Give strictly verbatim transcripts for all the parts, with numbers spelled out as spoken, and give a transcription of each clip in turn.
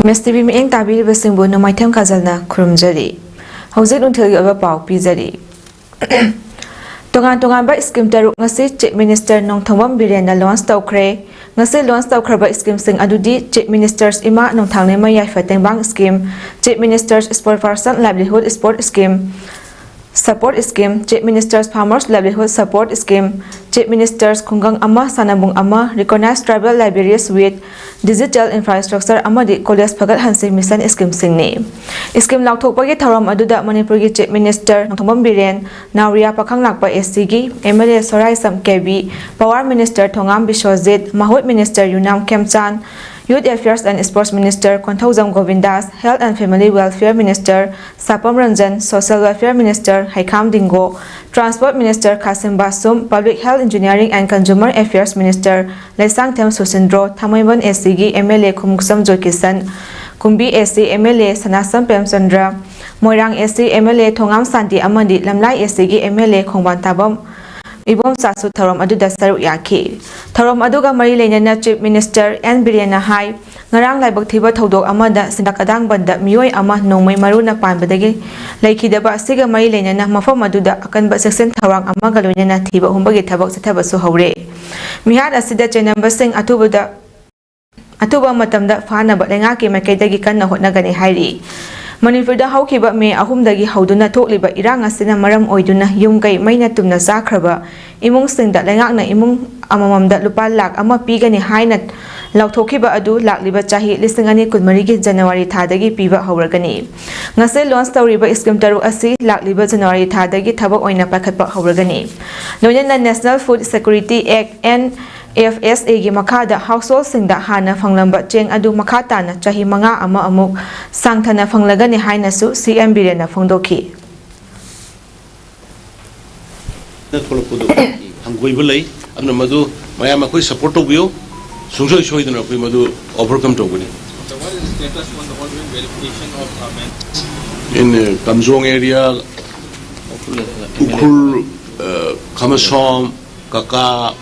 ꯃꯦꯁ TV ꯃꯤꯠꯌꯦꯡ ꯇꯥꯕꯤꯔꯤꯕꯁꯤꯡꯕꯨ ꯅꯣꯡꯃꯥꯏꯊꯦꯝ ꯀꯥꯖꯜꯅ ꯈꯨꯔꯨꯝꯖꯔꯤ꯫ ꯍꯧꯖꯤꯛ ꯅꯨꯡꯊꯤꯜꯒꯤ ꯑꯣꯏꯕ ꯄꯥꯎ ꯄꯤꯖꯔꯤ꯫ ꯇꯣꯉꯥꯟ ꯇꯣꯉꯥꯟꯕ ꯁ꯭ꯀꯤꯝ ꯇꯔꯨꯛ ꯉꯁꯤ ꯆꯤꯐ ꯃꯤꯅꯤꯁꯇꯔ ꯅꯣꯡꯊꯣꯝꯕꯝ ꯕꯤꯔꯦꯟꯅ ꯂꯣꯟꯆ ꯇꯧꯈ꯭ꯔꯦ꯫ ꯉꯁꯤ ꯂꯣꯟꯆ ꯇꯧꯈ꯭ꯔꯕ ꯁ꯭ꯀꯤꯝꯁꯤꯡ ꯑꯗꯨꯗꯤ ꯆꯤꯐ ꯃꯤꯅꯤꯁꯇꯔꯁ ꯏꯃꯥ ꯅꯣꯡꯊꯥꯡꯂꯩꯃ ꯌꯥꯏꯐ ꯇꯦꯡꯕꯥꯡ scheme, chief ministers sport person livelihood sport scheme, sport scheme, chief ministers farmers livelihood sport scheme, chief ministers ꯈꯨꯡꯒꯪ ꯑꯃ ꯁꯥꯟꯅꯕꯨꯡ ꯑꯃ, recognize tribal libraries with digital infrastructure ꯑꯃꯗꯤ ꯀꯣꯂꯦꯖ ꯐꯒꯠꯍꯟꯁꯤ ꯃꯤꯁꯟ ꯁ꯭ꯀꯤꯝꯁꯤꯡꯅꯤ꯫ ꯁ꯭ꯀꯤꯝ ꯂꯥꯎꯊꯣꯛꯄꯒꯤ ꯊꯧꯔꯝ ꯑꯗꯨꯗ ꯃꯅꯤꯄꯨꯔꯒꯤ chief minister Nongthombam Biren, Naoriya Pakhanglakpa S ꯁꯤꯒꯤ M L A Soraisam K B, power minister Thongam Biswajit, ꯃꯍꯨꯠ minister Yumnam Khemchand, youth affairs and sports minister Konthoujam ꯒꯣꯕꯤꯟꯗꯥꯁ, health and family welfare minister Sapam Ranjan, social welfare minister Heikham Dingo, transport minister Khashim Vashum, public health engineering and consumer affairs minister Leishangthem Susindro, Thangmeiband S ꯁꯤꯒꯤ M L ꯑꯦ ꯈꯨꯃꯨꯛꯁꯝ ꯖꯣꯏꯀꯤꯁꯟ, ꯀꯨꯝꯕꯤ S C M L ꯑꯦ ꯁꯅꯥꯁꯝ ꯄ꯭ꯔꯦꯝꯆꯟꯗ꯭ꯔ, ꯃꯣꯏꯔꯥꯡ S C M L ꯑꯦ ꯊꯣꯉꯥꯝ ꯁꯥꯟꯇꯤ ꯑꯃꯗꯤ ꯂꯝꯂꯥꯏ ꯑꯦꯁ ꯁꯤꯒꯤ M L ꯑꯦ ꯈꯣꯡꯕꯥꯟ ꯇꯥꯕꯝ ꯏꯕꯣꯝꯆꯥꯁꯨ ꯊꯧꯔꯝ ꯑꯗꯨꯗ ꯁꯔꯨꯛ ꯌꯥꯈꯤ꯫ ꯊꯧꯔꯝ ꯑꯗꯨꯒ ꯃꯔꯤ ꯂꯩꯅꯅ ꯆꯤꯐ ꯃꯤꯅꯤꯁꯇꯔ ꯑꯦꯟ ꯕꯤꯔꯦꯟꯅ ꯍꯥꯏ, ꯉꯔꯥꯡ ꯂꯥꯏꯕꯛ ꯊꯤꯕ ꯊꯧꯗꯣꯛ ꯑꯃꯗ ꯁꯤꯡꯗꯥ ꯀꯗꯥꯡꯕꯟꯗ ꯃꯤꯑꯣꯏ ꯑꯃ ꯅꯣꯡꯃꯩ ꯃꯔꯨꯅ ꯄꯥꯟꯕꯗꯒꯤ ꯂꯩꯈꯤꯗꯕ ꯑꯁꯤꯒ ꯃꯔꯤ ꯂꯩꯅꯅ ꯃꯐꯝ ꯑꯗꯨꯗ ꯑꯀꯟꯕ ꯆꯦꯛꯁꯤꯟ ꯊꯧꯔꯥꯡ ꯑꯃꯒ ꯂꯣꯏꯅꯅ ꯊꯤꯕ ꯍꯨꯝꯕꯒꯤ ꯊꯕꯛ ꯆꯠꯊꯕꯁꯨ ꯍꯧꯔꯦ꯫ ꯃꯤꯍꯥꯠ ꯑꯁꯤꯗ ꯆꯦꯟꯅꯕꯁꯤꯡ ꯑꯊꯨꯕꯗ ꯑꯊꯨꯕ ꯃꯇꯝꯗ ꯐꯥꯅꯕ ꯂꯩꯉꯥꯛꯀꯤ ꯃꯥꯏꯀꯩꯗꯒꯤ ꯀꯟꯅ ꯍꯣꯠꯅꯒꯅꯤ ꯍꯥꯏꯔꯤ꯫ ꯃꯅꯤꯄꯨꯔꯗ ꯍꯧꯈꯤꯕ ꯃꯦ ꯑꯍꯨꯝꯗꯒꯤ ꯍꯧꯗꯨꯅ ꯊꯣꯛꯂꯤꯕ ꯏꯔꯥꯡ ꯑꯁꯤꯅ ꯃꯔꯝ ꯑꯣꯏꯗꯨꯅ ꯌꯨꯝ ꯀꯩ ꯃꯩꯅ ꯇꯨꯝꯅ ꯆꯥꯈ꯭ꯔꯕ ꯏꯃꯨꯡꯁꯤꯡꯗ ꯂꯩꯉꯥꯛꯅ ꯏꯃꯨꯡ ꯑꯃꯃꯝꯗ ꯂꯨꯄꯥ ꯂꯥꯈ ꯑꯃ ꯄꯤꯒꯅꯤ ꯍꯥꯏꯅ ꯂꯥꯎꯊꯣꯛꯈꯤꯕ ꯑꯗꯨ ꯂꯥꯛꯂꯤꯕ ꯆꯍꯤ ꯂꯤꯁꯤꯡ ꯑꯅꯤ ꯀꯨꯟꯃꯔꯤꯒꯤ ꯖꯅꯋꯥꯔꯤ ꯊꯥꯗꯒꯤ ꯄꯤꯕ ꯍꯧꯔꯒꯅꯤ꯫ ꯉꯁꯤ ꯂꯣꯟꯆ ꯇꯧꯔꯤꯕ ꯁ꯭ꯀꯤꯝ ꯇꯔꯨꯛ ꯑꯁꯤ ꯂꯥꯛꯂꯤꯕ ꯖꯅꯋꯥꯔꯤ ꯊꯥꯗꯒꯤ ꯊꯕꯛ ꯑꯣꯏꯅ ꯄꯥꯏꯈꯠꯄ ꯍꯧꯔꯒꯅꯤ꯫ ꯂꯣꯏꯅꯅ national food security act, N F S ꯑꯦꯒꯤ ꯃꯈꯥꯗ ꯍꯥꯎꯁꯍꯣꯜꯁꯤꯡꯗ ꯍꯥꯟꯅ ꯐꯪꯂꯝꯕ ꯆꯦꯡ ꯑꯗꯨ ꯃꯈꯥ ꯇꯥꯅ ꯆꯍꯤ ꯃꯉꯥ ꯑꯃ ꯑꯃꯨꯛ ꯁꯥꯡꯊꯅ ꯐꯪꯂꯒꯅꯤ ꯍꯥꯏꯅꯁꯨ ꯁꯤ ꯑꯦꯝ ꯕꯤꯔꯦꯟꯅ ꯐꯣꯡꯗꯣꯛꯈꯤ꯫ ꯊꯣꯛꯂꯛꯄꯗꯨ ꯍꯪꯒꯣꯏꯕ ꯂꯩ꯫ ꯑꯗꯨꯅ ꯃꯗꯨ ꯃꯌꯥꯝ ꯑꯩꯈꯣꯏ ꯁꯄꯣꯔꯠ ꯇꯧꯕꯤꯌꯨ꯫ ꯁꯨꯡꯁꯣꯏ ꯁꯣꯏꯗꯅ ꯑꯩꯈꯣꯏ ꯃꯗꯨ ꯑꯣꯚꯔꯀꯝ ꯇꯧꯒꯅꯤ꯫ So what is the status on the ongoing verification of, uh, men? In, uh, Kamjong area, Ukhrul, uh, Khamasom, Kaka,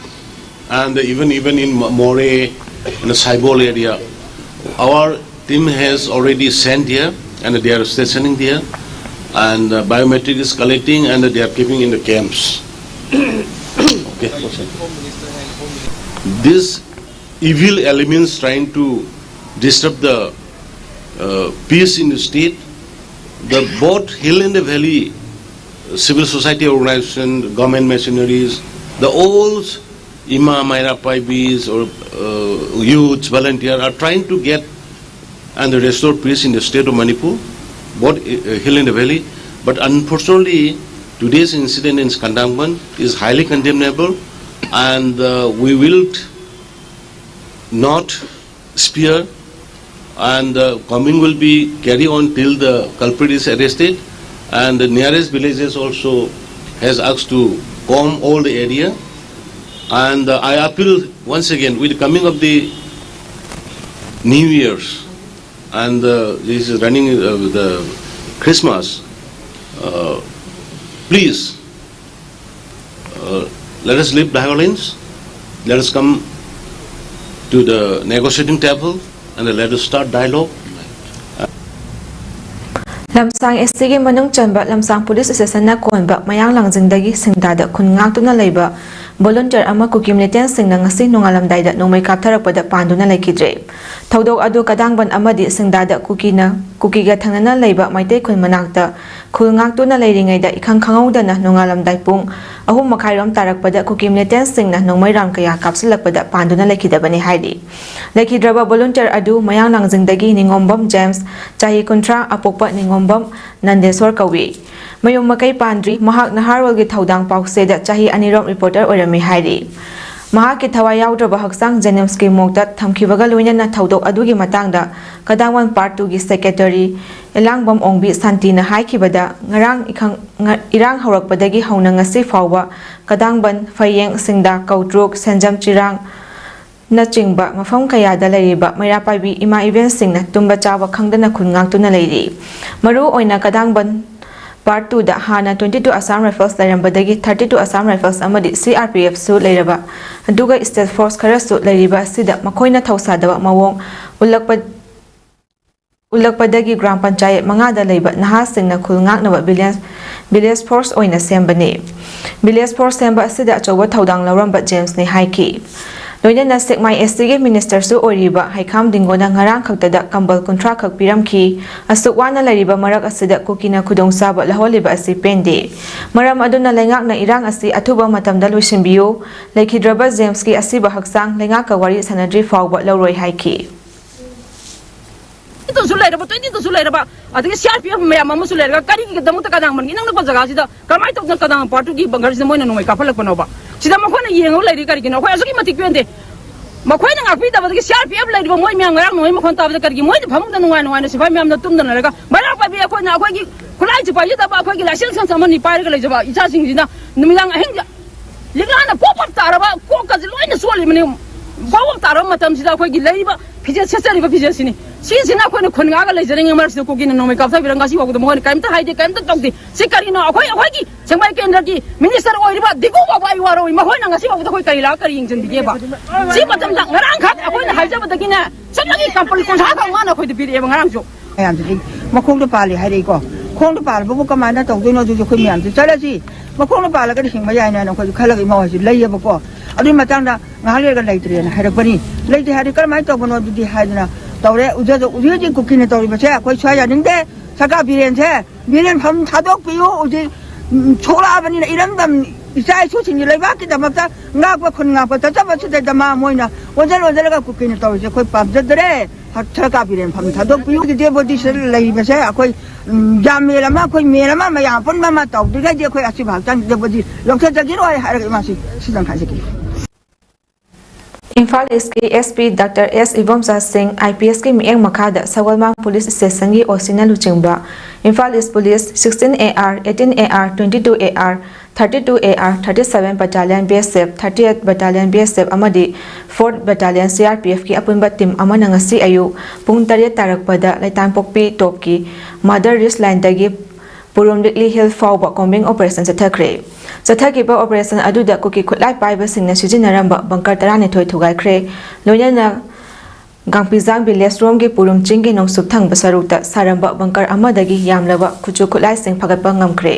and even, even in Mo-, Moreh and the Saibol area, our Team has already sent here and they are stationing there, and uh, biometric is collecting and they are keeping in the camps. Okay. These evil elements trying to disturb the uh, peace in the state, the both Hill and the Valley civil society organization, government machineries, the old Ima Maira Paibis or uh, youths, volunteer are trying to get and restore peace in the state of Manipur, both uh, Hill and the Valley. But unfortunately, today's incident in Skandangban is highly condemnable, and uh, we will not spare, and the combing will be carry on till the culprit is arrested, and the nearest villages also has asked to comb all the area. And uh, I appeal once again, with the coming of the New Year's and uh, this is running uh, the Christmas, uh, please uh, let us leave violence. Let us come to the negotiating table and let us start dialogue. ꯂꯝꯁꯥꯡ ꯑꯦꯁ ꯇꯤꯒꯤ ꯃꯅꯨꯡ ꯆꯟꯕ ꯂꯝꯁꯥꯡ police ꯏꯁꯇꯦꯁꯟꯅ ꯀꯣꯟꯕ ꯃꯌꯥꯡ ꯂꯥꯡꯖꯤꯡꯗꯒꯤ ꯁꯤꯡꯗꯥꯗ ꯈꯨꯟ ꯉꯥꯛꯇꯨꯅ ꯂꯩꯕ ꯚꯣꯂꯨꯟꯇꯤꯌꯔ ꯑꯃ ꯀꯨꯀꯤ ꯃꯤꯂꯤꯇꯦꯟꯁꯤꯡꯅ ꯉꯁꯤ ꯅꯣꯡꯉꯥꯜꯂꯝꯗꯥꯏꯗ ꯅꯣꯡꯃꯩ ꯀꯥꯞꯊꯔꯛꯄꯗ ꯄꯥꯟꯗꯨꯅ ꯂꯩꯈꯤꯗ꯭ꯔꯦ꯫ ꯊꯧꯗꯣꯛ ꯑꯗꯨ ꯀꯗꯥꯡꯕꯟ ꯑꯃꯗꯤ ꯁꯤꯡꯗꯥꯗ ꯀꯨꯀꯤꯅ ꯀꯨꯀꯤꯒ ꯊꯪꯅꯅ ꯂꯩꯕ ꯃꯩꯇꯩ ꯈꯨꯟ ꯃꯅꯥꯛꯇ ꯈꯨꯜ ꯉꯥꯛꯇꯨꯅ ꯂꯩꯔꯤꯉꯩꯗ ꯏꯈꯪ ꯈꯪꯍꯧꯗꯅ ꯅꯣꯡꯉꯥꯜꯂꯝꯗꯥꯏ ꯄꯨꯡ ꯑꯍꯨꯝ ꯃꯈꯥꯏꯔꯣꯝ ꯇꯥꯔꯛꯄꯗ ꯀꯨꯀꯤ ꯃꯤꯂꯤꯇꯦꯟꯁꯤꯡꯅ ꯅꯣꯡꯃꯩ ꯔꯥꯎꯟ ꯀꯌꯥ ꯀꯥꯞꯁꯤꯜꯂꯛꯄꯗ ꯄꯥꯟꯗꯨꯅ ꯂꯩꯈꯤꯗꯕꯅꯤ ꯍꯥꯏꯔꯤ꯫ ꯂꯩꯈꯤꯗ꯭ꯔꯕ ꯚꯣꯂꯨꯟꯇꯤꯌꯔ ꯑꯗꯨ ꯃꯌꯥꯡ ꯂꯥꯡꯖꯤꯡꯗꯒꯤ ꯅꯤꯉꯣꯝꯕꯝ ꯖꯦꯝꯁ, ꯆꯍꯤ ꯀꯨꯟꯊ꯭ꯔꯥ, ꯑꯄꯣꯛꯄ ꯅꯤꯉꯣꯝꯕꯝ ꯅꯟꯗꯦꯁꯣꯔ ꯀꯧꯏ꯫ ꯃꯌꯨꯝ ꯃꯀꯩ ꯄꯥꯟꯗ꯭ꯔꯤ꯫ ꯃꯍꯥꯛ ꯅꯍꯥꯔꯣꯜꯒꯤ ꯊꯧꯗꯥꯡ ꯄꯥꯎꯆꯦꯗ ꯆꯍꯤ ꯑꯅꯤꯔꯣꯝ ꯔꯤꯄꯣꯔꯇꯔ ꯑꯣꯏꯔꯝꯃꯤ ꯍꯥꯏꯔꯤ꯫ ꯃꯍꯥꯛꯀꯤ ꯊꯋꯥꯏ ꯌꯥꯎꯗ꯭ꯔꯕ ꯍꯛꯆꯥꯡ ꯖꯦꯅꯤꯝꯁꯀꯤ ꯃꯣꯔꯒꯇ ꯊꯝꯈꯤꯕꯒ ꯂꯣꯏꯅꯅ ꯊꯧꯗꯣꯛ ꯑꯗꯨꯒꯤ ꯃꯇꯥꯡꯗ ꯀꯗꯥꯡꯕꯟ ꯄꯥꯔꯠ ꯇꯨꯒꯤ ꯁꯦꯀ꯭ꯔꯦꯇꯔꯤ ꯏꯂꯥꯡꯕꯝ ꯑꯣꯡꯕꯤ ꯁꯥꯟꯇꯤꯅ ꯍꯥꯏꯈꯤꯕꯗ, ꯉꯔꯥꯡ ꯏꯈꯪ-, ꯉ-, ꯏꯔꯥꯡ ꯍꯧꯔꯛꯄꯗꯒꯤ ꯍꯧꯅ ꯉꯁꯤ ꯐꯥꯎꯕ ꯀꯗꯥꯡꯕꯟ, ꯐꯌꯦꯡ, ꯁꯤꯡꯗꯥ, ꯀꯧꯇ꯭ꯔꯨꯛ, ꯁꯦꯟꯖꯝ ꯆꯤꯔꯥꯡ, ꯅꯆꯤꯡꯕ ꯃꯐꯝ ꯀꯌꯥꯗ ꯂꯩꯔꯤꯕ ꯃꯩꯔꯥ ꯄꯥꯏꯕꯤ ꯏꯃꯥ ꯏꯕꯦꯟꯁꯤꯡꯅ ꯇꯨꯝꯕ ꯆꯥꯕ ꯈꯪꯗꯅ ꯈꯨꯟ ꯉꯥꯛꯇꯨꯅ ꯂꯩꯔꯤ꯫ ꯃꯔꯨ ꯑꯣꯏꯅ ꯀꯗꯥꯡꯕꯟ ꯄꯥꯔꯠ ꯇꯨꯗ ꯍꯥꯟꯅ twenty two Assam Rifles ꯂꯩꯔꯝꯕꯗꯒꯤ thirty two Assam Rifles ꯑꯃꯗꯤ C R P F ꯁꯨ ꯂꯩꯔꯕ, ꯑꯗꯨꯒ state force ꯈꯔꯁꯨ ꯂꯩꯔꯤꯕ ꯑꯁꯤꯗ ꯃꯈꯣꯏꯅ ꯊꯧꯁꯥꯗꯕ ꯃꯑꯣꯡ ꯎꯠꯂꯛꯄ ꯎꯠꯂꯛꯄꯗꯒꯤ ꯒ꯭ꯔꯥꯝ ꯄꯟꯆꯥꯌꯠ ꯃꯉꯥꯗ ꯂꯩꯕ ꯅꯍꯥꯁꯤꯡꯅ ꯈꯨꯜ ꯉꯥꯛꯅꯕ ꯚꯤꯂꯦꯖ ꯚꯤꯂꯦꯖ ꯐꯣꯔꯁ ꯑꯣꯏꯅ ꯁꯦꯝꯕꯅꯤ꯫ ꯚꯤꯂꯦꯖ ꯐꯣꯔꯁ ꯁꯦꯝꯕ ꯑꯁꯤꯗ ꯑꯆꯧꯕ ꯊꯧꯗꯥꯡ ꯂꯧꯔꯝꯕ ꯖꯦꯝꯁꯅꯤ ꯍꯥꯏꯈꯤ꯫ ꯂꯣꯏꯅꯅ ꯁꯦꯛꯃꯥꯏ ꯑꯦꯁ ꯇꯤꯒꯤ ꯃꯤꯅꯤꯁꯇꯔꯁꯨ ꯑꯣꯏꯔꯤꯕ ꯍꯩꯈꯥꯝ ꯗꯤꯡꯒꯣꯅ ꯉꯔꯥꯡ ꯈꯛꯇꯗ ꯀꯝꯕꯜ ꯀꯨꯟꯊ꯭ꯔꯥ ꯈꯛ ꯄꯤꯔꯝꯈꯤ꯫ ꯑꯁꯨꯛ ꯋꯥꯅ ꯂꯩꯔꯤꯕ ꯃꯔꯛ ꯑꯁꯤꯗ ꯀꯨꯀꯤꯅ ꯈꯨꯗꯣꯡꯆꯥꯕ ꯂꯧꯍꯜꯂꯤꯕ ꯑꯁꯤ ꯄꯦꯟꯗꯦ꯫ ꯃꯔꯝ ꯑꯗꯨꯅ ꯂꯩꯉꯥꯛꯅ ꯏꯔꯥꯡ ꯑꯁꯤ ꯑꯊꯨꯕ ꯃꯇꯝꯗ ꯂꯣꯏꯁꯤꯟꯕꯤꯌꯨ꯫ ꯂꯩꯈꯤꯗ꯭ꯔꯕ ꯖꯦꯝꯁꯀꯤ ꯑꯁꯤꯕ ꯍꯛꯆꯥꯡ ꯂꯩꯉꯥꯛꯀ ꯋꯥꯔꯤ ꯁꯥꯟꯅꯗ꯭ꯔꯤ ꯐꯥꯎꯕ ꯂꯧꯔꯣꯏ ꯍꯥꯏꯈꯤ꯫ ꯇꯁꯨ ꯂꯩꯔꯕ, ꯇ꯭ꯋꯦꯟꯇꯤ ꯇꯁꯨ ꯂꯩꯔꯕ, ꯑꯗꯒꯤ ꯁꯤ ꯑꯥꯔ ꯄꯤ ꯑꯦꯐ ꯃꯌꯥꯝ ꯑꯃꯁꯨ ꯂꯩꯔꯒ ꯀꯔꯤꯒꯤꯗꯃꯛꯇ ꯀꯗꯥꯡ ꯃꯟꯒꯤ ꯅꯪꯅ ꯖꯒꯥꯁꯤꯗ ꯀꯃꯥꯏꯅ ꯇꯧꯗꯅ ꯀꯗꯥꯡ ꯄꯥꯔꯠꯇꯨꯒꯤ ꯕꯪꯒꯔꯁꯤꯗ ꯃꯣꯏꯅ ꯅꯣꯡꯃꯩ ꯀꯥꯞꯍꯜꯂꯛꯄꯅꯣꯕ? ꯁꯤꯗ ꯃꯈꯣꯏꯅ ꯌꯦꯡꯉꯒ ꯂꯩꯔꯤ ꯀꯔꯤꯒꯤꯅꯣ? ꯑꯩꯈꯣꯏ ꯑꯁꯨꯛꯀꯤ ꯃꯇꯤꯛ ꯄꯦꯟꯗꯦ꯫ ꯃꯈꯣꯏꯅ ꯉꯥꯛꯄꯤꯗꯕꯗꯒꯤ ꯁꯤ ꯑꯥꯔ ꯄꯤ ꯑꯦꯐ ꯂꯩꯔꯤꯕ ꯃꯣꯏ ꯃꯌꯥꯝ ꯉꯔꯥꯡ ꯅꯣꯡꯃꯩ ꯃꯈꯣꯟ ꯇꯥꯕꯗ ꯀꯔꯤꯒꯤ ꯃꯣꯏꯅ ꯐꯃꯨꯡꯗ ꯅꯨꯡꯉꯥꯏ ꯅꯨꯡꯉꯥꯏꯅ ꯁꯤꯐꯥꯏ ꯃꯌꯥꯝꯅ ꯇꯨꯝꯗꯅ ꯂꯩꯔꯒ ꯃꯩꯔꯥ ꯄꯥꯏꯕꯤ ꯑꯩꯈꯣꯏꯅ ꯑꯩꯈꯣꯏꯒꯤ ꯈꯨꯠꯂꯥꯏ ꯆꯤꯄꯥꯏꯖꯗꯕ ꯑꯩꯈꯣꯏꯒꯤ ꯂꯥꯏꯁꯦꯟꯁ ꯈꯪꯁ ꯑꯃꯅꯤ ꯄꯥꯏꯔꯒ ꯂꯩꯖꯕ ꯏꯆꯥꯁꯤꯡꯁꯤꯅ ꯅꯨꯃꯤꯗꯥꯡ ꯑꯍꯤꯡꯗ ꯂꯤꯛꯂꯥꯅ ꯄꯣꯞ ꯄꯣꯞ ꯇꯥꯔꯕ ꯀꯣꯛꯀꯁꯦ ꯂꯣꯏꯅ ꯆꯣꯠꯂꯤꯕꯅꯤ꯫ ꯄꯣꯞ ꯄꯣꯞ ꯇꯥꯔꯕ ꯃꯇꯝꯁꯤꯗ ꯑꯩꯈꯣꯏꯒꯤ ꯂꯩꯔꯤꯕ ꯐꯤꯖꯦꯠ ꯁꯦꯠꯆꯔꯤꯕ ꯐꯤꯖꯦꯠꯁꯤꯅꯤ꯫ ꯁꯤꯁꯤꯅ ꯑꯩꯈꯣꯏꯅ ꯈꯨꯟ ꯉꯥꯛꯑꯒ ꯂꯩꯖꯔꯤꯉꯩ ꯃꯔꯛꯁꯤꯗ ꯀꯨꯀꯤꯅ ꯅꯣꯡꯃꯩ ꯀꯥꯞꯊꯕꯤꯔ ꯉꯁꯤ ꯐꯥꯎꯕꯗ ꯃꯈꯣꯏꯅ ꯀꯔꯤꯝꯇ ꯍꯥꯏꯗꯦ, ꯀꯔꯤꯝꯇ ꯇꯧꯗꯦ꯫ ꯁꯤ ꯀꯔꯤꯅꯣ? ꯑꯩꯈꯣꯏ, ꯑꯩꯈꯣꯏꯒꯤ ꯁꯦꯡꯃꯥꯏ ꯀꯦꯟꯗ꯭ꯔꯒꯤ ꯃꯤꯅꯤꯁꯇꯔ ꯑꯣꯏꯔꯤꯕ ꯗꯤꯒꯨ ꯕꯥꯕꯨ ꯑꯩ ꯋꯥꯔꯧꯏ꯫ ꯃꯈꯣꯏꯅ ꯉꯁꯤ ꯐꯥꯎꯕꯗ ꯑꯩꯈꯣꯏ ꯀꯔꯤ ꯂꯥꯛꯑꯒ ꯀꯔꯤ ꯌꯦꯡꯁꯤꯟꯕꯤꯒꯦꯕ? ꯁꯤ ꯃꯇꯝꯗ ꯉꯔꯥꯡꯈꯛ ꯑꯩꯈꯣꯏꯅ ꯍꯥꯏꯖꯕꯗꯒꯤꯅꯦ ꯆꯠꯂꯒꯤ ꯀꯝꯄꯅꯤ ꯀꯨꯟꯊ꯭ꯔꯥ ꯈꯛ ꯃꯥꯅ ꯑꯩꯈꯣꯏꯗ ꯄꯤꯔꯛꯑꯦꯕ ꯉꯔꯥꯡꯁꯨ꯫ ꯃꯌꯥꯝꯁꯤꯗꯤ ꯃꯈꯣꯡꯗ ꯄꯥꯜꯂꯤ ꯍꯥꯏꯔꯛꯏꯀꯣ꯫ ꯈꯣꯡꯗ ꯄꯥꯜꯂꯕꯕꯨ ꯀꯃꯥꯏꯅ ꯇꯧꯗꯣꯏꯅꯣ? ꯑꯗꯨꯗꯤ ꯑꯩꯈꯣꯏ ꯃꯌꯥꯝꯁꯦ ꯆꯠꯂꯁꯤ꯫ ꯃꯈꯣꯡꯗ ꯄꯥꯜꯂꯒꯗꯤ ꯍꯤꯡꯕ ꯌꯥꯏꯅ ꯑꯩꯈꯣꯏꯁꯨ ꯈꯜꯂꯒ ꯏꯃꯥ ꯍꯣꯏꯁꯨ ꯂꯩꯌꯦꯕꯀꯣ꯫ ꯑꯗꯨꯒꯤ ꯃꯇꯥꯡꯗ ꯉꯥꯏꯍꯥꯛ ꯂꯩꯔꯒ ꯂꯩꯇ꯭ꯔꯦꯅ ꯍꯥꯏꯔꯛꯄꯅꯤ꯫ ꯂꯩꯇꯦ ꯍꯥꯏꯔꯗꯤ ꯀꯔꯝꯍꯥꯏꯅ ꯇꯧꯕꯅꯣ ꯑꯗꯨꯗꯤ ꯍꯥꯏꯗꯅ ꯇꯧꯔꯦ꯫ ꯎꯖꯗ ꯎꯖꯤꯛ ꯍꯧꯖꯤꯛ ꯀꯨꯀꯤꯅ ꯇꯧꯔꯤꯕꯁꯦ ꯑꯩꯈꯣꯏ ꯁ꯭ꯋꯥꯏ ꯌꯥꯅꯤꯡꯗꯦ꯫ ꯁꯔꯀꯥꯔ ꯕꯤꯔꯦꯟꯁꯦ, ꯕꯤꯔꯦꯟ ꯐꯝ ꯊꯥꯗꯣꯛꯄꯤꯌꯨ꯫ ꯍꯧꯖꯤꯛ, ꯎꯝ, ꯁꯣꯛꯂꯛꯑꯕꯅꯤꯅ ꯏꯔꯝꯗꯝ ꯏꯆꯥ ꯏꯁꯨꯁꯤꯡꯒꯤ ꯂꯩꯕꯥꯛꯀꯤꯗꯃꯛꯇ ꯉꯥꯛꯄ ꯈꯨꯟ ꯉꯥꯛꯄ ꯆꯠꯆꯕꯁꯤꯗꯩꯗ ꯃꯥ ꯃꯣꯏꯅ ꯑꯣꯟꯁꯤꯜ ꯑꯣꯟꯁꯤꯜꯂꯒ ꯀꯨꯀꯤꯅ ꯇꯧꯔꯤꯁꯦ ꯑꯩꯈꯣꯏ ꯄꯥꯝꯖꯗ꯭ꯔꯦ꯫ ꯁꯔꯀꯥꯔ ꯕꯤꯔꯦꯟ ꯐꯝ ꯊꯥꯗꯣꯛꯄꯤꯌꯨ꯫ ꯗꯦ ꯕꯣꯗꯤꯁꯤꯗ ꯂꯩꯔꯤꯕꯁꯦ ꯑꯩꯈꯣꯏ, ꯎꯝ, ꯌꯥꯝ ꯃꯦꯜ ꯑꯃ, ꯑꯩꯈꯣꯏ ꯃꯦꯜ ꯑꯃ ꯃꯌꯥꯝ ꯑꯄꯨꯟꯕ ꯑꯃ ꯇꯧꯗ꯭ꯔꯤꯉꯩꯗꯤ ꯑꯩꯈꯣꯏ ꯑꯁꯤꯕ ꯍꯛꯆꯥꯡ ꯗꯦ ꯕꯣꯗꯤ ꯂꯧꯊꯖꯈꯤꯔꯣꯏ ꯍꯥꯏꯔꯒ ꯏꯃꯥꯁꯤ ꯁꯤꯗꯪ ꯍꯥꯏꯖꯒꯦ꯫ ꯏꯝꯐꯥꯜ ꯏꯁꯀꯤ ꯑꯦꯁ ꯄꯤ ꯗꯥꯛꯇꯔ ꯑꯦꯁ ꯏꯕꯣꯝꯆꯥ ꯁꯤꯡ, ꯑꯥꯏ ꯄꯤ ꯑꯦꯁꯀꯤ ꯃꯤꯠꯌꯦꯡ ꯃꯈꯥꯗ ꯁꯒꯣꯜꯕꯟ ꯄꯨꯂꯤꯁ ꯁ꯭ꯇꯦꯁꯟꯒꯤ ꯑꯣ ꯁꯤꯅ ꯂꯨꯆꯤꯡꯕ ꯏꯝꯐꯥꯜ ꯏꯁ police, sixteen A R, eighteen A R, twenty-two A R, thirty-two A R, thirty-seven Battalion B S F, thirty-eight Battalion B S F ꯑꯃꯗꯤ fourth Battalion C R P Fꯀꯤ ꯑꯄꯨꯟꯕ team ꯑꯃꯅ ꯉꯁꯤ ꯑꯌꯨꯛ ꯄꯨꯡ ꯇꯔꯦꯠ ꯇꯥꯔꯛꯄꯗ ꯂꯩꯇꯥꯡꯄꯣꯛꯄꯤ ꯇꯣꯞꯀꯤ ꯃꯥꯗꯔ ꯔꯤꯁ ꯂꯥꯏꯟꯗꯒꯤ ꯄꯨꯔꯨꯝ ꯂꯤꯛꯂꯤ ꯍꯤꯜ ꯐꯥꯎꯕ combing operation ꯆꯠꯊꯈ꯭ꯔꯦ꯫ ꯆꯠꯊꯈꯤꯕ operation ꯑꯗꯨꯗ ꯀꯨꯀꯤ ꯈꯨꯠꯂꯥꯏ ꯄꯥꯏꯕꯁꯤꯡꯅ ꯁꯤꯖꯤꯟꯅꯔꯝꯕ ꯕꯪꯀꯔ ꯇꯔꯥꯅꯤꯊꯣꯏ ꯊꯨꯒꯥꯏꯈ꯭ꯔꯦ꯫ ꯂꯣꯏꯅꯅ ꯒꯥꯡꯄꯤꯖꯥꯡ ꯚꯤꯂꯦꯖ ꯔꯣꯝꯒꯤ ꯄꯨꯔꯨꯝ ꯆꯤꯡꯒꯤ ꯅꯣꯡꯆꯨꯞ ꯊꯪꯕ ꯁꯔꯨꯛꯇ ꯁꯥꯔꯝꯕ ꯕꯪꯀꯔ ꯑꯃꯗꯒꯤ ꯌꯥꯝꯂꯕ ꯈꯨꯠꯁꯨ ꯈꯨꯠꯂꯥꯏꯁꯤꯡ ꯐꯒꯠꯄ ꯉꯝꯈ꯭ꯔꯦ꯫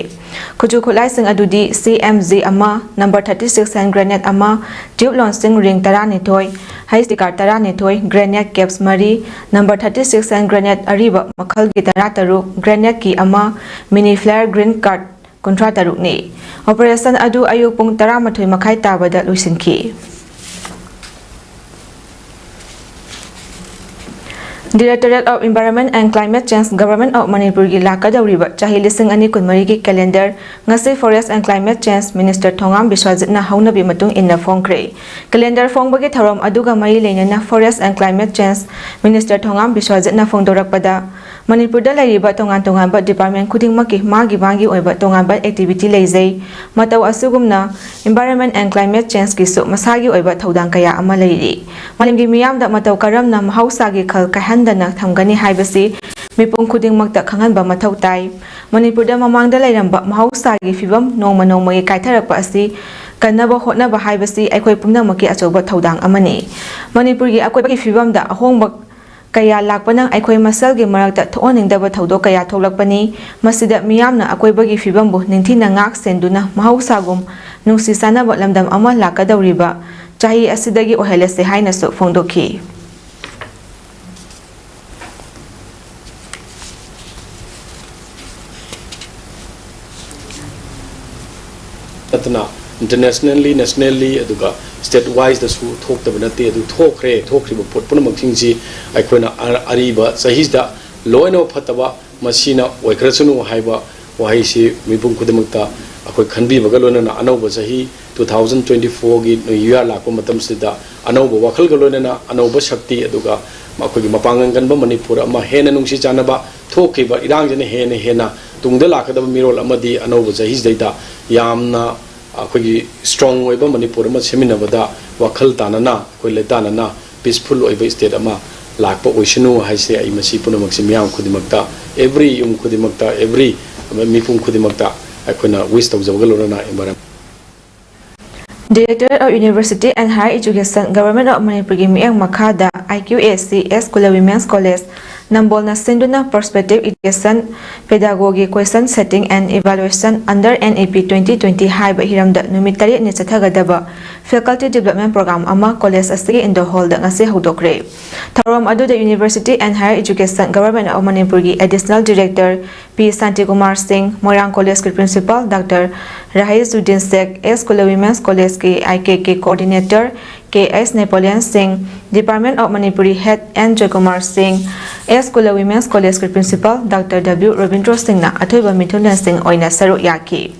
ꯈꯨꯠꯁꯨ ꯈꯨꯠꯂꯥꯏꯁꯤꯡ ꯑꯗꯨꯗꯤ ꯁꯤ ꯑꯦꯝ ꯖꯤ ꯑꯃ, number thirty six hand grenade ꯑꯃ, ꯇ꯭ꯌꯨꯕ ꯂꯣꯟꯁꯤꯡ ꯔꯤꯡ ꯇꯔꯥꯅꯤꯊꯣꯏ, ꯍꯩꯁ ꯇꯤꯀꯥꯔ ꯇꯔꯥꯅꯤꯊꯣꯏ, ꯒ꯭ꯔꯦꯅꯦꯗ ꯀꯦꯞꯁ ꯃꯔꯤ, number thirty six hand grenade ꯑꯔꯤꯕ ꯃꯈꯜꯒꯤ ꯇꯔꯥꯇꯔꯨꯛ, ꯒ꯭ꯔꯦꯅꯦꯗꯀꯤ ꯑꯃ, ꯃꯤꯅꯤ ꯐ꯭ꯂꯦꯌꯔ ꯒ꯭ꯔꯤꯟ ꯀꯥꯔꯠ ꯀꯨꯟꯊ꯭ꯔꯥ ꯇꯔꯨꯛꯅꯤ꯫ ꯑꯣꯄꯔꯦꯁꯟ ꯑꯗꯨ ꯑꯌꯨꯛ ꯄꯨꯡ ꯇꯔꯥꯃꯥꯊꯣꯏ ꯃꯈꯥꯏ ꯇꯥꯕꯗ ꯂꯣꯏꯁꯤꯟꯈꯤ꯫ Directorate of Environment and Climate Change, Government of ꯃꯅꯤꯄꯨꯔꯒꯤ ꯂꯥꯛꯀꯗꯧꯔꯤꯕ ꯆꯍꯤ ꯂꯤꯁꯤꯡ ꯑꯅꯤ ꯀꯨꯟꯃꯔꯤꯒꯤ ꯀꯦꯂꯦꯟꯗꯔ ꯉꯁꯤ Forest and Climate Change Minister ꯊꯣꯉꯥꯝ ꯕꯤꯁ꯭ꯋꯥꯖꯤꯠꯅ ꯍꯧꯅꯕꯤ ꯃꯇꯨꯡ ꯏꯟꯅ ꯐꯣꯡꯈ꯭ꯔꯦ꯫ ꯀꯦꯂꯦꯟꯗꯔ ꯐꯣꯡꯕꯒꯤ ꯊꯧꯔꯝ ꯑꯗꯨꯒ ꯃꯔꯤ ꯂꯩꯅꯅ Forest and Climate Change Minister ꯊꯣꯉꯥꯝ ꯕꯤꯁ꯭ꯋꯥꯖꯤꯠꯅ ꯐꯣꯡꯗꯣꯔꯛꯄꯗ, ꯃꯅꯤꯄꯨꯔꯗ ꯂꯩꯔꯤꯕ ꯇꯣꯉꯥꯟ ꯇꯣꯉꯥꯟꯕ ꯗꯤꯄꯥꯔꯠꯃꯦꯟ ꯈꯨꯗꯤꯡꯃꯛꯀꯤ ꯃꯥꯒꯤ ꯃꯥꯒꯤ ꯑꯣꯏꯕ ꯇꯣꯉꯥꯟꯕ ꯑꯦꯛꯇꯤꯚꯤꯇꯤ ꯂꯩꯖꯩ꯫ ꯃꯇꯧ ꯑꯁꯤꯒꯨꯝꯅ Environment and Climate Changeꯀꯤꯁꯨ ꯃꯁꯥꯒꯤ ꯑꯣꯏꯕ ꯊꯧꯗꯥꯡ ꯀꯌꯥ ꯑꯃ ꯂꯩꯔꯤ꯫ ꯃꯥꯂꯦꯝꯒꯤ ꯃꯤꯌꯥꯝꯗ ꯃꯇꯧ ꯀꯔꯝꯅ ꯃꯍꯧꯁꯥꯒꯤ ꯈꯜ ꯀꯥꯏꯍꯟꯗꯅ ꯊꯝꯒꯅꯤ ꯍꯥꯏꯕꯁꯤ ꯃꯤꯄꯨꯝ ꯈꯨꯗꯤꯡꯃꯛꯇ ꯈꯪꯍꯟꯕ ꯃꯊꯧ ꯇꯥꯏ꯫ ꯃꯅꯤꯄꯨꯔꯗ ꯃꯃꯥꯡꯗ ꯂꯩꯔꯝꯕ ꯃꯍꯧꯁꯥꯒꯤ ꯐꯤꯕꯝ ꯅꯣꯡꯃ ꯅꯣꯡꯃꯒꯤ ꯀꯥꯏꯊꯔꯛꯄ ꯑꯁꯤ ꯀꯟꯅꯕ ꯍꯣꯠꯅꯕ ꯍꯥꯏꯕꯁꯤ ꯑꯩꯈꯣꯏ ꯄꯨꯝꯅꯃꯛꯀꯤ ꯑꯆꯧꯕ ꯊꯧꯗꯥꯡ ꯑꯃꯅꯤ꯫ ꯃꯅꯤꯄꯨꯔꯒꯤ ꯑꯀꯣꯏꯕꯒꯤ ꯐꯤꯕꯝꯗ ꯑꯍꯣꯡꯕ ꯀꯌꯥ ꯂꯥꯛꯄꯅ ꯑꯩꯈꯣꯏ ꯃꯁꯦꯜꯒꯤ ꯃꯔꯛꯇ ꯊꯣꯛꯍꯟꯅꯤꯡꯗꯕ ꯊꯧꯗꯣꯛ ꯀꯌꯥ ꯊꯣꯛꯂꯛꯄꯅꯤ꯫ ꯃꯁꯤꯗ ꯃꯤꯌꯥꯝꯅ ꯑꯀꯣꯏꯕꯒꯤ ꯐꯤꯕꯝꯕꯨ ꯅꯤꯡꯊꯤꯅ ꯉꯥꯛ ꯁꯦꯟꯗꯨꯅ ꯃꯍꯧꯁꯥꯒꯨꯝ ꯅꯨꯡꯁꯤ ꯆꯥꯟꯅꯕ ꯂꯝꯗꯝ ꯑꯃ ꯂꯥꯛꯀꯗꯧꯔꯤꯕ ꯆꯍꯤ ꯑꯁꯤꯗꯒꯤ ꯑꯣꯏꯍꯜꯂꯁꯤ ꯍꯥꯏꯅꯁꯨ ꯐꯣꯡꯗꯣꯛꯈꯤ꯫ ꯅꯠꯇꯅ internationally, nationally, ꯑꯗꯨꯒ state wiseꯇꯁꯨ ꯊꯣꯛꯇꯕ ꯅꯠꯇꯦ꯫ ꯑꯗꯨ ꯊꯣꯛꯈ꯭ꯔꯦ꯫ ꯊꯣꯛꯈ꯭ꯔꯤꯕ ꯄꯣꯠ ꯄꯨꯝꯅꯃꯛꯁꯤꯡꯁꯤ ꯑꯩꯈꯣꯏꯅ ꯑ-, ꯑꯔꯤꯕ ꯆꯍꯤꯁꯤꯗ ꯂꯣꯏꯅꯃꯛ ꯐꯠꯇꯕ ꯃꯁꯤꯅ ꯑꯣꯏꯈ꯭ꯔꯁꯅꯨ ꯍꯥꯏꯕ ꯋꯥꯍꯩꯁꯤ ꯃꯤꯄꯨꯝ ꯈꯨꯗꯤꯡꯃꯛꯇ ꯑꯩꯈꯣꯏ ꯈꯟꯕꯤꯕꯒ ꯂꯣꯏꯅꯅ ꯑꯅꯧꯕ ꯆꯍꯤ two thousand twenty fourꯒꯤ new year ꯂꯥꯛꯄ ꯃꯇꯝꯁꯤꯗ ꯑꯅꯧꯕ ꯋꯥꯈꯜꯒ ꯂꯣꯏꯅꯅ ꯑꯅꯧꯕ ꯁꯛꯇꯤ, ꯑꯗꯨꯒ ꯑꯩꯈꯣꯏꯒꯤ ꯃꯄꯥꯡꯒꯜ ꯀꯟꯕ ꯃꯅꯤꯄꯨꯔ ꯑꯃ, ꯍꯦꯟꯅ ꯅꯨꯡꯁꯤ ꯆꯥꯟꯅꯕ, ꯊꯣꯛꯈꯤꯕ ꯏꯔꯥꯡꯁꯤꯅ ꯍꯦꯟꯅ ꯍꯦꯟꯅ ꯇꯨꯡꯗ ꯂꯥꯛꯀꯗꯕ ꯃꯤꯔꯣꯜ ꯑꯃꯗꯤ ꯑꯅꯧꯕ ꯆꯍꯤꯁꯤꯗꯩꯗ ꯌꯥꯝꯅ ꯑꯩꯈꯣꯏꯒꯤ strong ꯑꯣꯏꯕ ꯃꯅꯤꯄꯨꯔ ꯑꯃ ꯁꯦꯝꯃꯤꯟꯅꯕꯗ ꯋꯥꯈꯜ ꯇꯥꯅꯅ, ꯑꯩꯈꯣꯏ ꯂꯩꯇꯥꯅꯅ peaceful ꯑꯣꯏꯕ state ꯑꯃ ꯂꯥꯛꯄ ꯑꯣꯏꯁꯅꯨ ꯍꯥꯏꯁꯦ ꯑꯩ ꯃꯁꯤ ꯄꯨꯝꯅꯃꯛꯁꯤ ꯃꯤꯌꯥꯝ ꯈꯨꯗꯤꯡꯃꯛꯇ, every ꯌꯨꯝ ꯈꯨꯗꯤꯡꯃꯛꯇ, every ꯃꯤꯄꯨꯝ ꯈꯨꯗꯤꯡꯃꯛꯇ ꯑꯩꯈꯣꯏꯅ wish ꯇꯧꯖꯕꯒ ꯂꯣꯏꯅꯅ environment Directorate of University and Higher Education, Government of ꯃꯅꯤꯄꯨꯔꯒꯤ ꯃꯤꯠꯌꯦꯡ ꯃꯈꯥꯗ I Q A C S School of Women's College ꯅꯝꯕꯣꯜꯅ ꯁꯤꯟꯗꯨꯅ Prospective Education Pedagogy Question Setting and Evaluation under N E P twenty twenty ꯍꯥꯏꯕ ꯍꯤꯔꯝꯗ ꯅꯨꯃꯤꯠ ꯇꯔꯦꯠꯅꯤ ꯆꯠꯊꯒꯗꯕ Faculty Development Program ꯑꯃ college ꯑꯁꯤꯒꯤ indoor hallꯗ ꯉꯁꯤ ꯍꯧꯗꯣꯛꯈ꯭ꯔꯦ꯫ ꯊꯧꯔꯝ ꯑꯗꯨꯗ University and Higher Education, Government of ꯃꯅꯤꯄꯨꯔꯒꯤ Additional Director P ꯁꯥꯟꯇꯤꯀꯨꯃꯥꯔ ꯁꯤꯡ, ꯃꯣꯏꯔꯥꯡ Collegeꯀꯤ Principal Doctor ꯔꯥꯍꯤꯖꯨꯗꯤꯟ Sheikh, S School of Women's Collegeꯀꯤ I K K Coordinator K H Napoleon ꯁꯤꯡ, Department of Manipuri Head N Joykumar ꯁꯤꯡ, S School of Women's Collegeꯀꯤ Principal Doctor W Robindro ꯁꯤꯡꯅ ꯑꯊꯣꯏꯕ ꯃꯤꯊꯨꯡꯂꯦꯟꯁꯤꯡ ꯑꯣꯏꯅ ꯁꯔꯨꯛ ꯌꯥꯈꯤ꯫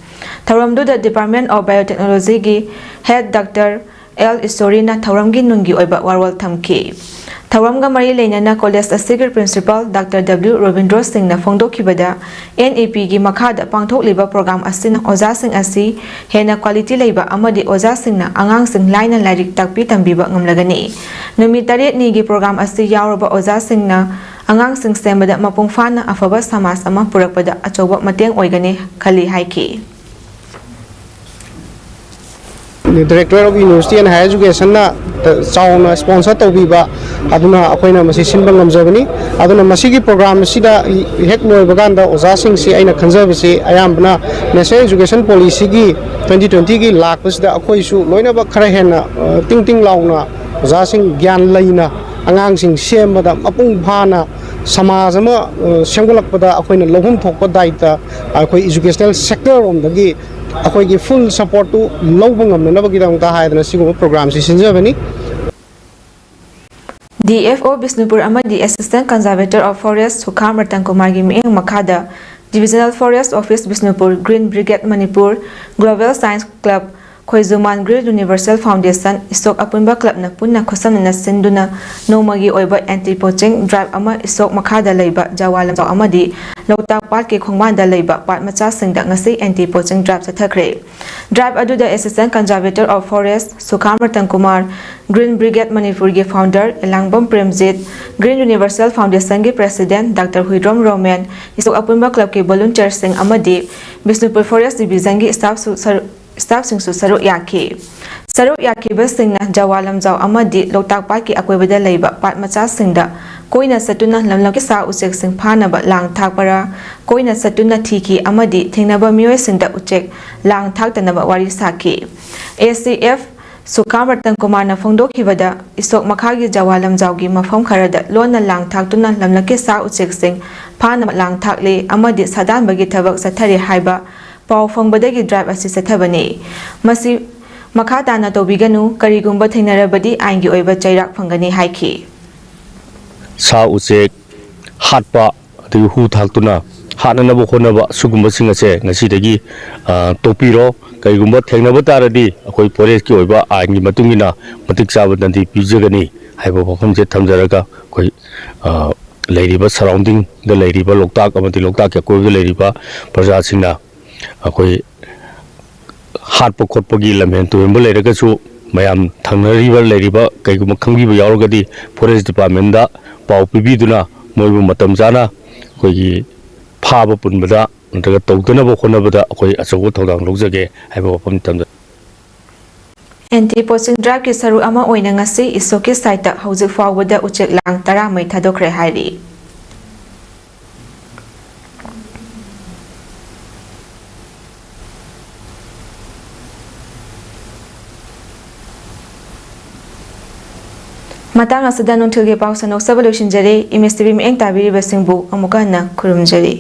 ꯊꯧꯔꯝꯗꯨꯗ Department of Biotechnologyꯒꯤ Head Doctor L ꯏꯁꯣꯔꯤꯅ ꯊꯧꯔꯝꯒꯤ ꯅꯨꯡꯒꯤ ꯑꯣꯏꯕ ꯋꯥꯔꯣꯜ ꯊꯝꯈꯤ꯫ ꯊꯧꯔꯝꯒ ꯃꯔꯤ ꯂꯩꯅꯅ college ꯑꯁꯤꯒꯤ Principal Doctor W ꯔꯣꯕꯤꯟꯗ꯭ꯔꯣ ꯁꯤꯡꯅ ꯐꯣꯡꯗꯣꯛꯈꯤꯕꯗ, N E Pꯒꯤ ꯃꯈꯥꯗ ꯄꯥꯡꯊꯣꯛꯂꯤꯕ program ꯑꯁꯤꯅ ꯑꯣꯖꯥꯁꯤꯡ ꯑꯁꯤ ꯍꯦꯟꯅ quality ꯂꯩꯕ ꯑꯃꯗꯤ ꯑꯣꯖꯥꯁꯤꯡꯅ ꯑꯉꯥꯡꯁꯤꯡ ꯂꯥꯏꯅ ꯂꯥꯏꯔꯤꯛ ꯇꯥꯛꯄꯤ ꯇꯝꯕꯤꯕ ꯉꯝꯂꯒꯅꯤ꯫ ꯅꯨꯃꯤꯠ ꯇꯔꯦꯠꯅꯤꯒꯤ program ꯑꯁꯤ ꯌꯥꯎꯔꯕ ꯑꯣꯖꯥꯁꯤꯡꯅ ꯑꯉꯥꯡꯁꯤꯡ ꯁꯦꯝꯕꯗ ꯃꯄꯨꯡ ꯐꯥꯅ ꯑꯐꯕ ꯁꯃꯥꯖ ꯑꯃ ꯄꯨꯔꯛꯄꯗ ꯑꯆꯧꯕ ꯃꯇꯦꯡ ꯑꯣꯏꯒꯅꯤ ꯈꯜꯂꯤ ꯍꯥꯏꯈꯤ꯫ Directorate of University and Higher Educationꯅ ꯆꯥꯎꯅ sponsor ꯇꯧꯕꯤꯕ ꯑꯗꯨꯅ ꯑꯩꯈꯣꯏꯅ ꯃꯁꯤ ꯁꯤꯟꯕ ꯉꯝꯖꯕꯅꯤ꯫ ꯑꯗꯨꯅ ꯃꯁꯤꯒꯤ program ꯑꯁꯤꯗ ꯍꯦꯛ ꯂꯣꯏꯕ ꯀꯥꯟꯗ ꯑꯣꯖꯥꯁꯤꯡꯁꯤ ꯑꯩꯅ ꯈꯟꯖꯕꯁꯤ ꯑꯌꯥꯝꯕꯅ National Education Policyꯒꯤ twenty twentyꯒꯤ ꯂꯥꯛꯄꯁꯤꯗ ꯑꯩꯈꯣꯏꯁꯨ ꯂꯣꯏꯅꯃꯛ ꯈꯔ ꯍꯦꯟꯅ ꯇꯤꯡ ꯇꯤꯡ ꯂꯥꯎꯅ ꯑꯣꯖꯥꯁꯤꯡ ꯒ꯭ꯌꯥꯟ ꯂꯩꯅ ꯑꯉꯥꯡꯁꯤꯡ ꯁꯦꯝꯕꯗ ꯃꯄꯨꯡ ꯐꯥꯅ ꯁꯃꯥꯖ ꯑꯃ ꯁꯦꯝꯒꯠꯂꯛꯄꯗ ꯑꯩꯈꯣꯏꯅ ꯂꯧꯐꯝ ꯊꯣꯛꯄ ꯗꯥꯏꯇ ꯑꯩꯈꯣꯏ educational sector ꯔꯣꯝꯗꯒꯤ ꯑꯩꯈꯣꯏꯒꯤ full supportꯇꯨ ꯂꯧꯕ ꯉꯝꯅꯅꯕꯒꯤꯗꯃꯛꯇ ꯍꯥꯏꯗꯅ ꯁꯤꯒꯨꯝꯕ programꯁꯤ ꯁꯤꯟꯖꯕꯅꯤ꯫ D F O ꯕꯤꯁꯅꯨꯄꯨꯔ ꯑꯃꯗꯤ Assistant Conservator of Forest Sukham Ratan ꯀꯨꯃꯥꯔꯒꯤ ꯃꯤꯠꯌꯦꯡ ꯃꯈꯥꯗ Divisional Forest Office Bishnupur, Green Brigade Manipur, Global Science Club ꯈꯣꯏꯖꯨꯃꯥꯟ, Green Universal Foundation, ꯏꯁꯣꯛ ꯑꯄꯨꯟꯕ clubꯅ ꯄꯨꯟꯅ ꯈꯨꯠꯁꯝꯅꯅ ꯁꯤꯟꯗꯨꯅ ꯅꯣꯡꯃꯒꯤ ꯑꯣꯏꯕ anti poaching drive ꯑꯃ ꯏꯁꯣꯛ ꯃꯈꯥꯗ ꯂꯩꯕ ꯖꯋꯥ ꯂꯝꯖꯥꯎ ꯑꯃꯗꯤ ꯂꯣꯛꯇꯥꯛ ꯄꯥꯠꯀꯤ ꯈꯣꯡꯕꯥꯟꯗ ꯂꯩꯕ ꯄꯥꯠ ꯃꯆꯥꯁꯤꯡꯗ ꯉꯁꯤ anti poaching drive ꯆꯠꯊꯈ꯭ꯔꯦ꯫ Drive ꯑꯗꯨꯗ Assistant Conservator of Forest Sukham Ratan Kumar, Green Brigade ꯃꯅꯤꯄꯨꯔꯒꯤ founder Elangbam Premjit, Green Universal Foundationꯒꯤ President Doctor ꯍꯨꯏꯗ꯭ꯔꯣꯝ ꯔꯣꯃꯦꯟ, ꯏꯁꯣꯛ ꯑꯄꯨꯟꯕ clubꯀꯤ volunteerꯁꯤꯡ ꯑꯃꯗꯤ ꯕꯤꯁꯅꯨꯄꯨꯔ Forest Divisionꯒꯤ staffꯁꯨ ꯁꯔꯨ-, staffꯁꯤꯡꯁꯨ ꯁꯔꯨꯛ ꯌꯥꯈꯤ꯫ ꯁꯔꯨꯛ ꯌꯥꯈꯤꯕꯁꯤꯡꯅ ꯖꯋꯥ ꯂꯝꯖꯥꯎ ꯑꯃꯗꯤ ꯂꯣꯛꯇꯥꯛ ꯄꯥꯠꯀꯤ ꯑꯀꯣꯏꯕꯗ ꯂꯩꯕ ꯄꯥꯠ ꯃꯆꯥꯁꯤꯡꯗ ꯀꯣꯏꯅ ꯆꯠꯇꯨꯅ ꯂꯝꯂꯛꯀꯤ ꯁꯥ ꯎꯆꯦꯛꯁꯤꯡ ꯐꯥꯅꯕ ꯂꯥꯡ ꯊꯥꯛꯄꯔꯥ, ꯀꯣꯏꯅ ꯆꯠꯇꯨꯅ ꯊꯤꯈꯤ ꯑꯃꯗꯤ ꯊꯦꯡꯅꯕ ꯃꯤꯑꯣꯏꯁꯤꯡꯗ ꯎꯆꯦꯛ ꯂꯥꯡ ꯊꯥꯛꯇꯅꯕ ꯋꯥꯔꯤ ꯁꯥꯈꯤ꯫ ꯑꯦ ꯁꯤ ꯑꯦꯐ ꯁꯨꯀꯥꯝ ꯔꯇꯟ ꯀꯨꯃꯥꯔꯅ ꯐꯣꯡꯗꯣꯛꯈꯤꯕꯗ, ꯏꯁꯣꯛ ꯃꯈꯥꯒꯤ ꯖꯋꯥ ꯂꯝꯖꯥꯎꯒꯤ ꯃꯐꯝ ꯈꯔꯗ ꯂꯣꯟꯅ ꯂꯥꯡ ꯊꯥꯛꯇꯨꯅ ꯂꯝꯂꯛꯀꯤ ꯁꯥ ꯎꯆꯦꯛꯁꯤꯡ ꯐꯥꯅꯕ ꯂꯥꯡ ꯊꯥꯛꯂꯤ ꯑꯃꯗꯤ ꯁꯥꯗꯥꯟꯕꯒꯤ ꯊꯕꯛ ꯆꯠꯊꯔꯤ ꯍꯥꯏꯕ ꯄꯥꯎ ꯐꯪꯕꯗꯒꯤ drive ꯑꯁꯤ ꯆꯠꯊꯕꯅꯤ꯫ ꯃꯁꯤ ꯃꯈꯥ ꯇꯥꯅ ꯇꯧꯕꯤꯒꯅꯨ, ꯀꯔꯤꯒꯨꯝꯕ ꯊꯦꯡꯅꯔꯕꯗꯤ ꯑꯥꯏꯟꯒꯤ ꯑꯣꯏꯕ ꯆꯩꯔꯥꯛ ꯐꯪꯒꯅꯤ ꯍꯥꯏꯈꯤ꯫ ꯁꯥ ꯎꯆꯦꯛ ꯍꯥꯠꯄ, ꯑꯗꯒꯤ ꯍꯨ ꯊꯥꯛꯇꯨꯅ ꯍꯥꯠꯅꯅꯕ ꯍꯣꯠꯅꯕ, ꯁꯤꯒꯨꯝꯕꯁꯤꯡ ꯑꯁꯦ ꯉꯁꯤꯗꯒꯤ, ꯑ, ꯇꯣꯛꯄꯤꯔꯣ꯫ ꯀꯔꯤꯒꯨꯝꯕ ꯊꯦꯡꯅꯕ ꯇꯥꯔꯗꯤ ꯑꯩꯈꯣꯏ forestꯀꯤ ꯑꯣꯏꯕ ꯑꯥꯏꯟꯒꯤ ꯃꯇꯨꯡ ꯏꯟꯅ ꯃꯇꯤꯛ ꯆꯥꯕ ꯗꯟꯗꯤ ꯄꯤꯖꯒꯅꯤ ꯍꯥꯏꯕ ꯋꯥꯐꯝꯁꯦ ꯊꯝꯖꯔꯒ, ꯑꯩꯈꯣꯏ, ꯑ, ꯂꯩꯔꯤꯕ surroundingꯗ ꯂꯩꯔꯤꯕ ꯂꯣꯛꯇꯥꯛ ꯑꯃꯗꯤ ꯂꯣꯛꯇꯥꯛꯀꯤ ꯑꯀꯣꯏꯕꯗ ꯂꯩꯔꯤꯕ ꯄ꯭ꯔꯖꯥꯁꯤꯡꯅ ꯑꯩꯈꯣꯏ ꯍꯥꯠꯄ ꯈꯣꯠꯄꯒꯤ ꯂꯝꯍꯦꯟ ꯇꯨꯍꯦꯟꯕ ꯂꯩꯔꯒꯁꯨ, ꯃꯌꯥꯝ ꯊꯪꯅꯔꯤꯕ ꯂꯩꯔꯤꯕ ꯀꯩꯒꯨꯝꯕ ꯈꯪꯕꯤꯕ ꯌꯥꯎꯔꯒꯗꯤ forest departmentꯗ ꯄꯥꯎ ꯄꯤꯕꯤꯗꯨꯅ ꯃꯣꯏꯕꯨ ꯃꯇꯝ ꯆꯥꯅ ꯑꯩꯈꯣꯏꯒꯤ ꯐꯥꯕ ꯄꯨꯟꯕꯗ ꯅꯠꯇ꯭ꯔꯒ ꯇꯧꯗꯅꯕ ꯍꯣꯠꯅꯕꯗ ꯑꯩꯈꯣꯏ ꯑꯆꯧꯕ ꯊꯧꯗꯥꯡ ꯂꯧꯖꯒꯦ ꯍꯥꯏꯕ ꯋꯥꯐꯝ ꯊꯝꯖꯩ꯫ Anti poaching driveꯀꯤ ꯁꯔꯨꯛ ꯑꯃ ꯑꯣꯏꯅ ꯉꯁꯤ ꯏꯁꯣꯛꯀꯤ siteꯇ ꯍꯧꯖꯤꯛ ꯐꯥꯎꯕꯗ ꯎꯆꯦꯛ ꯂꯥꯡ ꯇꯔꯥ ꯃꯩ ꯊꯥꯗꯣꯛꯈ꯭ꯔꯦ ꯍꯥꯏꯔꯤ꯫ ꯃꯇꯥꯡ ꯑꯁꯤꯗ ꯅꯨꯡꯊꯤꯜꯒꯤ ꯄꯥꯎ ꯁꯟꯗꯣꯛꯆꯕ ꯂꯣꯏꯁꯤꯟꯖꯔꯦ꯫ ꯏꯃꯦꯖ ꯇꯤꯚꯤ ꯃꯤꯠꯌꯦꯡ ꯇꯥꯕꯤꯔꯤꯕꯁꯤꯡꯕꯨ ꯑꯃꯨꯛꯀ ꯍꯟꯅ ꯈꯨꯔꯨꯝꯖꯔꯤ꯫